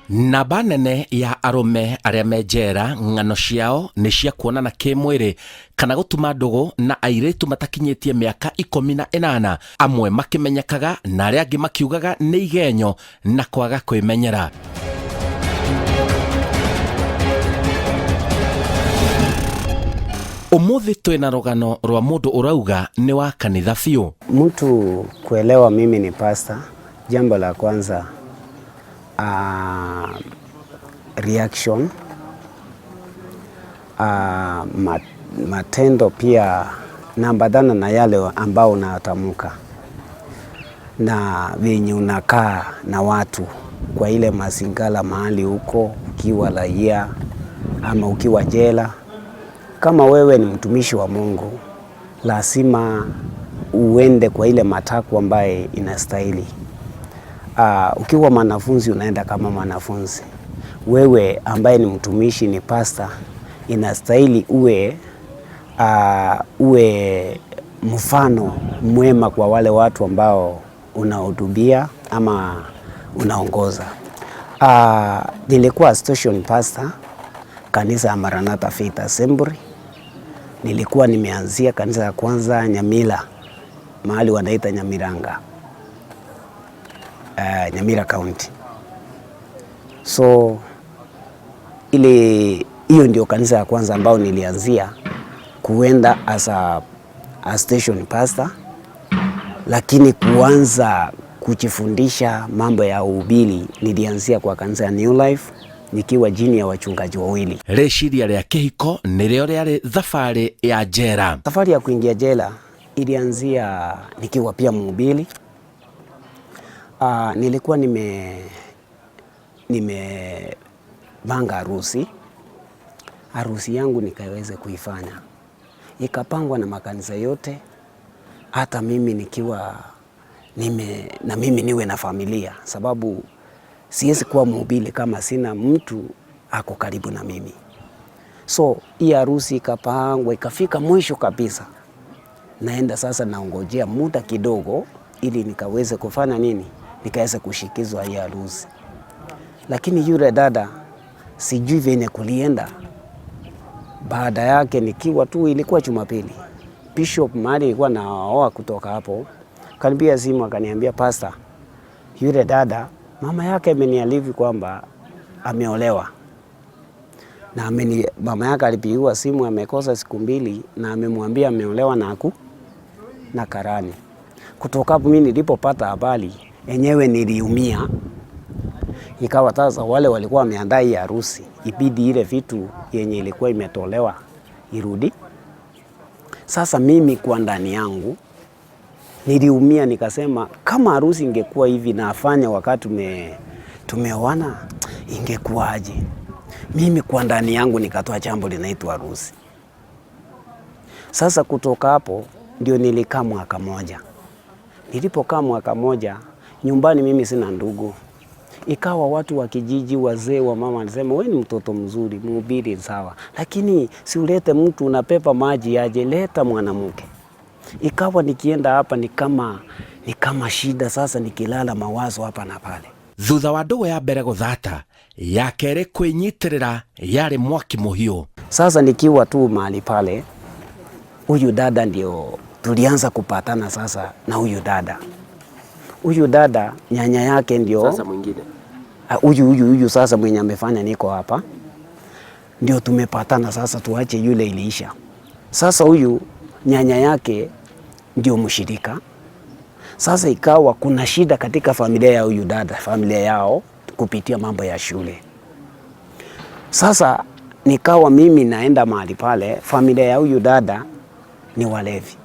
Namba nene ya arũme arĩa me njera ng'ano ciao nĩ cia kuonana kĩmwĩrĩ kana gũtuma ndũgũ na airĩtu matakinyĩtie mĩaka 18, amwe makĩmenyekaga na arĩa angĩ makiugaga nĩ igenyo na kwaga kwĩmenyera. Ũmũthĩ twĩna rũgano rwa mũndũ ũrauga nĩ wa kanitha biũ. Mtu kuelewa mimi ni pastor, jambo la kwanza reaction, matendo pia naambatana na yale ambao unatamka na venye unakaa na watu kwa ile mazingara mahali huko, ukiwa raia ama ukiwa jela. Kama wewe ni mtumishi wa Mungu, lazima uende kwa ile matakwa ambaye inastahili. Ukiwa mwanafunzi unaenda kama mwanafunzi. Wewe ambaye ni mtumishi, ni pastor, inastahili uwe mfano mwema kwa wale watu ambao unahudumia ama unaongoza. Nilikuwa station pastor kanisa ya Maranatha Faith Assembly. Nilikuwa nimeanzia kanisa ya kwanza Nyamira, mahali wanaita Nyamiranga, Nyamira County. So ile hiyo ndio kanisa ya kwanza ambao nilianzia kuenda as a station pastor, lakini kuanza kujifundisha mambo ya uhubiri nilianzia kwa kanisa ya New Life nikiwa chini ya wachungaji wawili. Rĩciria rĩa kĩhiko nĩrĩo rĩarĩ thabarĩ ya njera. Safari ya kuingia jela ilianzia nikiwa pia mhubiri. Nilikuwa nimepanga harusi. Harusi yangu nikaweze kuifanya, ikapangwa na makanisa yote, hata mimi nikiwa nime, na mimi niwe na familia, sababu siwezi kuwa mhubiri kama sina mtu ako karibu na mimi. So hii harusi ikapangwa, ikafika mwisho kabisa. Naenda sasa naongojea muda kidogo ili nikaweze kufanya nini, nikaweze kushikizwa hii harusi. Lakini yule dada sijui venye kulienda. Baada yake nikiwa tu, ilikuwa Jumapili, Bishop mahali nilikuwa naoa kutoka hapo kanipigia simu akaniambia, pastor, yule dada mama yake ameniarifu kwamba ameolewa na mama yake alipigiwa simu amekosa siku 2 na amemwambia ameolewa na aku na karani. Kutoka hapo mimi nilipopata habari enyewe niliumia. Ikawa sasa wale walikuwa wameandaa hii harusi, ibidi ile vitu yenye ilikuwa imetolewa irudi. Sasa mimi kwa ndani yangu niliumia, nikasema kama harusi ingekuwa hivi na afanya wakati tumeoana ingekuwaje? Mimi kwa ndani yangu nikatoa jambo linaitwa harusi. Sasa kutoka hapo ndio nilikaa mwaka moja. Nilipokaa mwaka moja nyumbani, mimi sina ndugu. Ikawa watu wa kijiji, wazee wa mama wanasema wewe ni mtoto mzuri, mhubiri sawa, lakini si ulete mtu unapepa maji aje, leta mwanamke. Ikawa nikienda hapa ni kama shida sasa, nikilala mawazo hapa na pale. Thutha wa ndũgũ ya mbere gũthata, ya kerĩ kwĩnyitĩrĩra yarĩ mwaki mũhiũ. Sasa nikiwa tu mahali pale, huyu dada ndio tulianza kupatana sasa na huyu dada. Huyu dada nyanya yake ndio sasa mwingine. Huyu sasa mwenye amefanya niko hapa. Ndio tumepatana sasa, tuache yule iliisha. Sasa huyu nyanya yake ndio mshirika. Sasa ikawa kuna shida katika familia ya huyu dada, familia yao kupitia mambo ya shule. Sasa nikawa mimi naenda mahali pale, familia ya huyu dada ni walevi.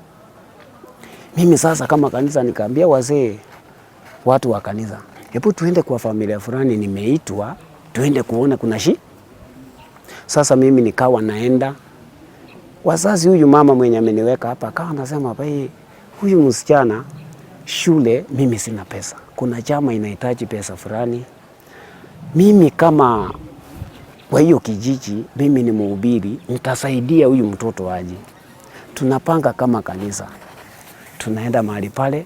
Mimi sasa kama kanisa nikaambia wazee, watu wa kanisa, hebu tuende kwa familia fulani, nimeitwa tuende kuona kuna shi. Sasa mimi nikawa naenda. Wazazi, huyu mama mwenye ameniweka hapa akawa anasema, bai, huyu msichana shule mimi sina pesa, kuna chama inahitaji pesa fulani. Mimi kama kwa hiyo kijiji mimi ni mhubiri, nitasaidia huyu mtoto aje. Tunapanga kama kanisa, tunaenda mahali pale,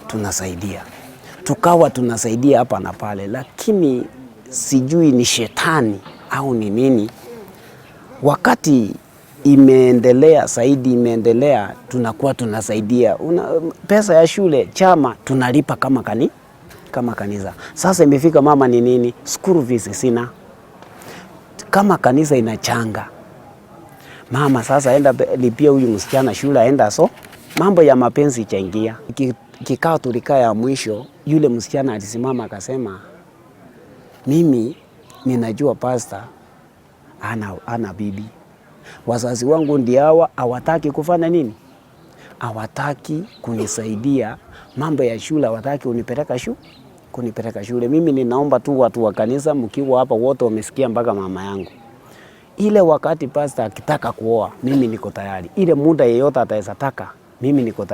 tunasaidia. Tukawa tunasaidia hapa na pale, lakini sijui ni shetani au ni nini. Wakati imeendelea zaidi, imeendelea, tunakuwa tunasaidia pesa ya shule, chama tunalipa kama kanisa. Sasa imefika mama ni nini, school fees sina, kama kanisa inachanga mama, sasa enda lipia huyu msichana shule aenda, so mambo ya mapenzi ichangia. Kikao tulikaa ya mwisho, yule msichana alisimama akasema, mimi ninajua pastor ana bibi, wazazi wangu ndio hawa, hawataki kufanya nini, hawataki kunisaidia mambo ya shule, hawataki kunipeleka shule. Mimi ninaomba tu watu wa kanisa, mkiwa hapa wote wamesikia mpaka mama yangu, ile wakati pastor akitaka kuoa mimi niko tayari, ile muda yeyote ataweza taka mimi niko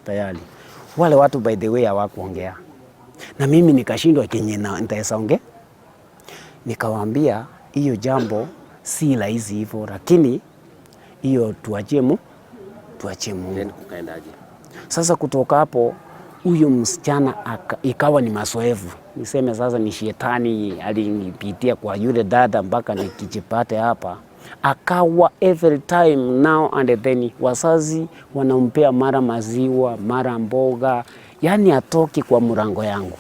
tayari. Wale watu by the way hawakuongea na mimi nikashindwa kenye nitaweza ongea. Nikawaambia hiyo jambo si rahisi hivyo, lakini hiyo tuachie Mungu. Then kukaendaje? Sasa kutoka hapo huyo msichana ikawa ni mazoefu, niseme sasa ni shetani alinipitia kwa yule dada mpaka nikijipate hapa. Akawa every time now and then wazazi wanampea mara maziwa mara mboga, yani atoki kwa mlango yangu.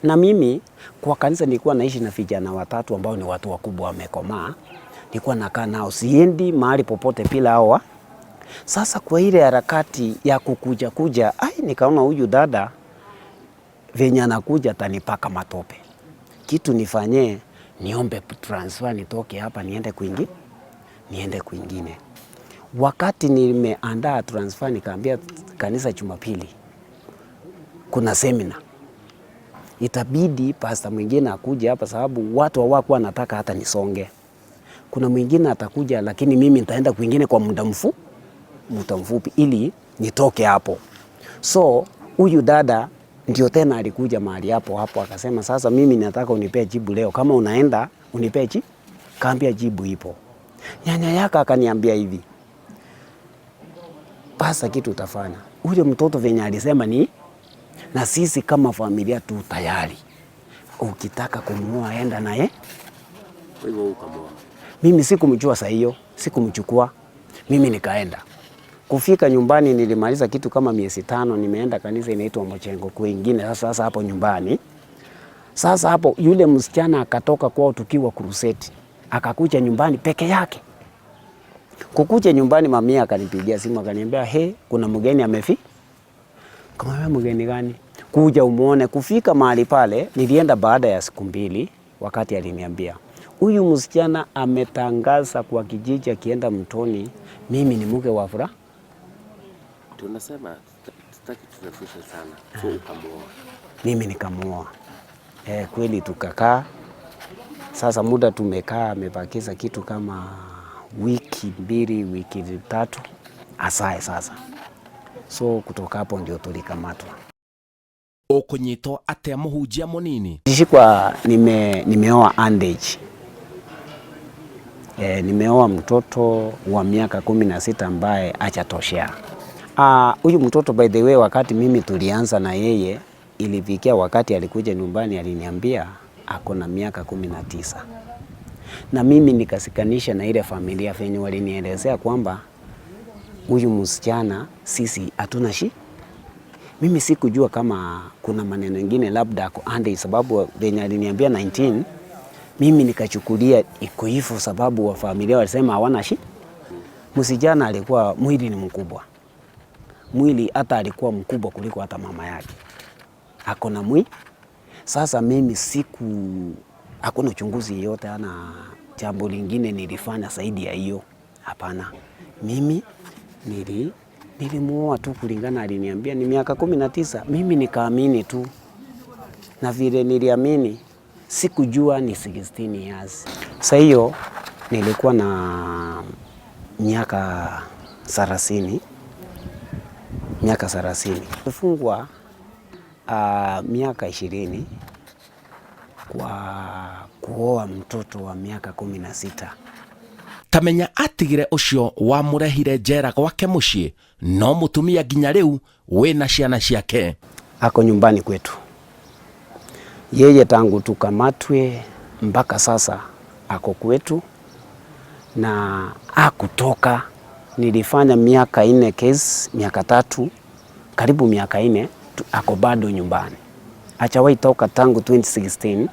Na mimi kwa kanisa nilikuwa naishi na vijana watatu ambao ni watu wakubwa wamekomaa, nilikuwa nakaa nao, siendi mahali popote bila hawa. Sasa kwa ile harakati ya kukuja kuja, ai, nikaona huyu dada venye anakuja atanipaka matope. Kitu nifanye niombe transfer nitoke hapa niende kwingi, niende kwingine. Wakati nimeandaa transfer nikaambia kanisa Jumapili kuna semina, itabidi pastor mwingine akuje hapa sababu watu hawakuwa wanataka hata nisonge. Kuna mwingine atakuja, lakini mimi nitaenda kwingine kwa muda mfupi ili nitoke hapo. So huyu dada ndio tena alikuja mahali hapo hapo akasema, sasa mimi nataka unipee jibu leo, kama unaenda unipee jibu. Kaambia jibu ipo. Nyanya yake akaniambia hivi, pasa kitu utafanya. Ule mtoto venye alisema ni na sisi kama familia tu tayari, ukitaka kumuoa enda naye. Kwa hivyo ukamuoa? Mimi sikumjua saa hiyo, sikumchukua. Mimi nikaenda. Kufika nyumbani nilimaliza kitu kama miezi 5, nimeenda kanisa inaitwa Mochengo kwingine, sasa hapo nyumbani. Sasa hapo yule msichana akatoka kwao tukiwa crusade, akakuja nyumbani peke yake. Kukuja nyumbani mamia akanipigia simu akaniambia, he, kuna mgeni amefi. Kama mgeni gani? Kuja umuone. Kufika mahali pale nilienda baada ya siku 2, wakati aliniambia huyu msichana ametangaza kwa kijiji akienda mtoni, mimi ni mke wa furaha. Tunasema tutaki turefushe sana. So ukamuoa? Mimi nikamuoa. Kweli tukakaa. Sasa muda tumekaa, amebakiza kitu kama wiki 2, wiki 3 asae sasa. So kutoka hapo ndio tulikamatwa. Ukunyitwo atia muhunjia munini? Nilishikwa nimeoa underage. Nimeoa mtoto wa miaka 16 ambaye hajatoshea. Huyu mtoto by the way, wakati mimi tulianza na yeye, ilifikia wakati alikuja nyumbani aliniambia ako na miaka 19. Na mimi nikasikanisha na ile familia venye walinielezea kwamba huyu msichana sisi hatuna shi. Mimi sikujua kama kuna maneno mengine labda ako under, sababu venye aliniambia 19, mimi nikachukulia iko hivyo sababu wa familia walisema hawana shi. Msichana alikuwa mwili ni mkubwa. Mwili hata alikuwa mkubwa kuliko hata mama yake. Ako na mwili. Sasa mimi hakuna uchunguzi yeyote ana jambo lingine nilifanya zaidi ya hiyo. Hapana. Mimi nilimuoa tu kulingana aliniambia ni miaka 19. Mimi nikaamini tu. Na vile niliamini sikujua ni 16 years. Sasa hiyo nilikuwa na miaka 30. Miaka 30. Nilifungwa miaka 20 kwa kuoa mtoto wa miaka 16. Tamenya atigire ucio wamurehire njera gwake muciĩ, no mutumia nginya riu wina ciana ciake. Ako nyumbani kwetu. Yeye tangu tukamatwe mpaka sasa ako kwetu na akutoka. Nilifanya miaka 4 kesi, miaka 3, karibu miaka 4, ako bado nyumbani. Hajawahi toka tangu 2016.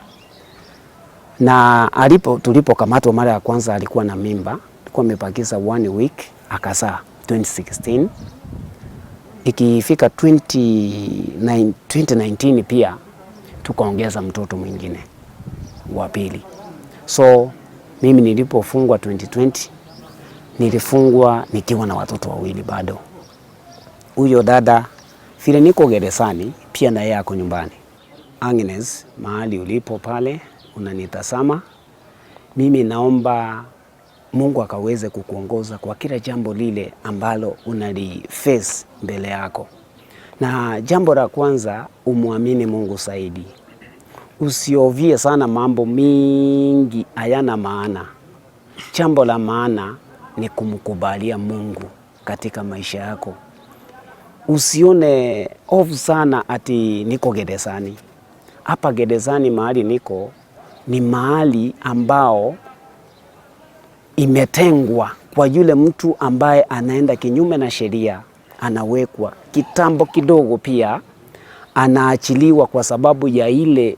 Na tulipokamatwa mara ya kwanza alikuwa na mimba, alikuwa amebakiza 1 week akazaa 2016. Ikifika 2019 pia tukaongeza mtoto mwingine wa pili. So mimi nilipofungwa 2020 nilifungwa nikiwa na watoto wawili bado. Huyo dada vile niko gerezani pia na yeye ako nyumbani. Agnes, mahali ulipo pale unanitazama, mimi naomba Mungu akaweze kukuongoza kwa kila jambo lile ambalo unaliface mbele yako. Na jambo la kwanza, umuamini Mungu zaidi. Usiovie sana mambo mingi hayana maana. Jambo la maana ni kumkubalia Mungu katika maisha yako. Usione hofu sana ati niko gerezani. Hapa gerezani mahali niko ni mahali ambao imetengwa kwa yule mtu ambaye anaenda kinyume na sheria, anawekwa kitambo kidogo, pia anaachiliwa kwa sababu ya ile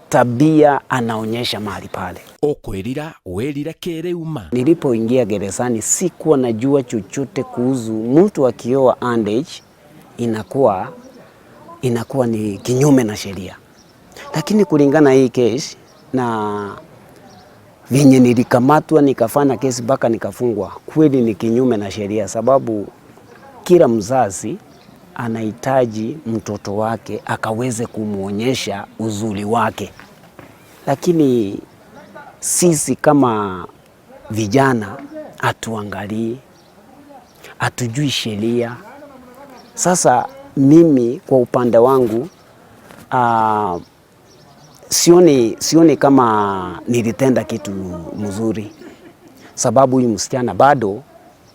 tabia anaonyesha mahali pale. Ukwirira wirire kiriuma. Nilipoingia gerezani sikuwa najua chochote kuhusu mtu akioa underage inakuwa ni kinyume na sheria. Lakini kulingana hii case na venye nilikamatwa nikafanya kesi mpaka nikafungwa, kweli ni kinyume na sheria, sababu kila mzazi anahitaji mtoto wake akaweze kumuonyesha uzuri wake. Lakini sisi kama vijana hatuangalii, hatujui sheria. Sasa mimi kwa upande wangu, sioni kama nilitenda kitu mzuri, sababu huyu msichana bado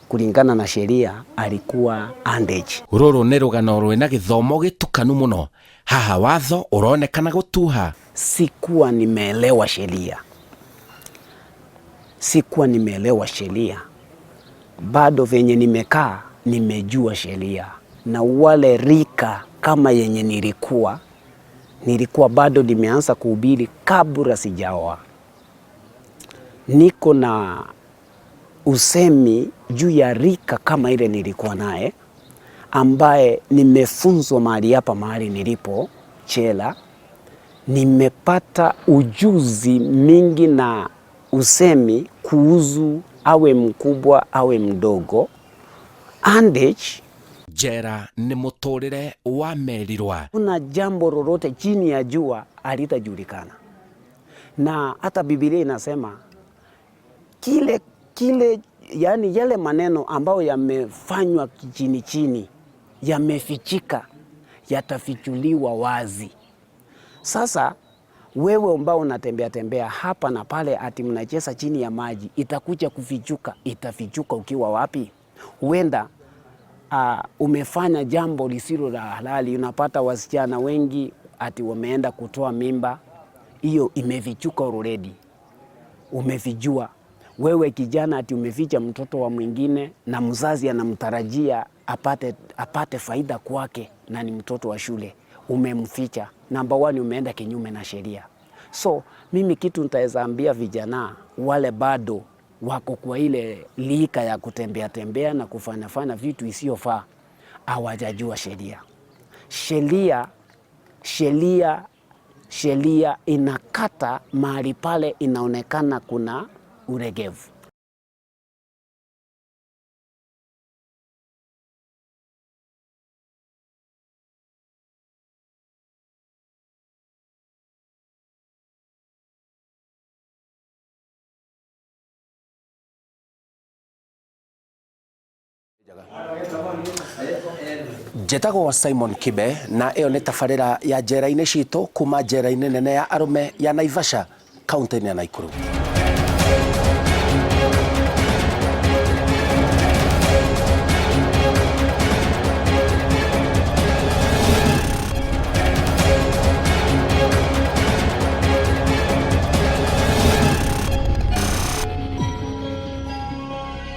kulingana na sheria alikuwa underage. Rũrũ nĩ rũgano rwĩna gĩthomo gĩtukanu mũno. Haha watho ũronekana gũtuha. Sikuwa nimeelewa sheria. Sikuwa nimeelewa sheria. Bado venye nimekaa nimejua sheria. Na wale rika kama yenye nilikuwa bado nimeanza kuhubiri kabla sijaoa. Niko na usemi juu ya rika kama ile nilikuwa naye, ambaye nimefunzwa mahali hapa, mahali nilipo chela. Nimepata ujuzi mingi na usemi kuhusu awe mkubwa awe mdogo. Underage. Jera ni muturire wa merirwa. Kuna jambo lolote chini ya jua halitajulikana. Na hata Biblia inasema yale maneno ambayo yamefanywa chini chini, yamefichika, yatafichuliwa wazi. Sasa wewe ambao unatembea tembea hapa na pale ati mnacheza chini ya maji, itakuja kufichuka. Itafichuka ukiwa wapi? Huenda umefanya jambo lisilo la halali. Unapata wasichana wengi ati wameenda kutoa mimba, hiyo imefichuka already, umevijua. Wewe kijana ati umeficha mtoto wa mwingine na mzazi anamtarajia apate faida kwake na ni mtoto wa shule, umemficha. Number 1, umeenda kinyume na sheria. So mimi kitu nitaweza ambia vijana wale bado wako kwa ile lika ya kutembea tembea na kufanya fanya vitu isiyofaa, hawajajua sheria. Sheria inakata mahali pale inaonekana kuna uregevu. Njetagwo Simon Kibe na ĩyo nĩ tabarĩra ya njera-inĩ citũ kuma njera-inĩ nene ya arũme ya Naivasha kaunti-inĩ ya Nakuru.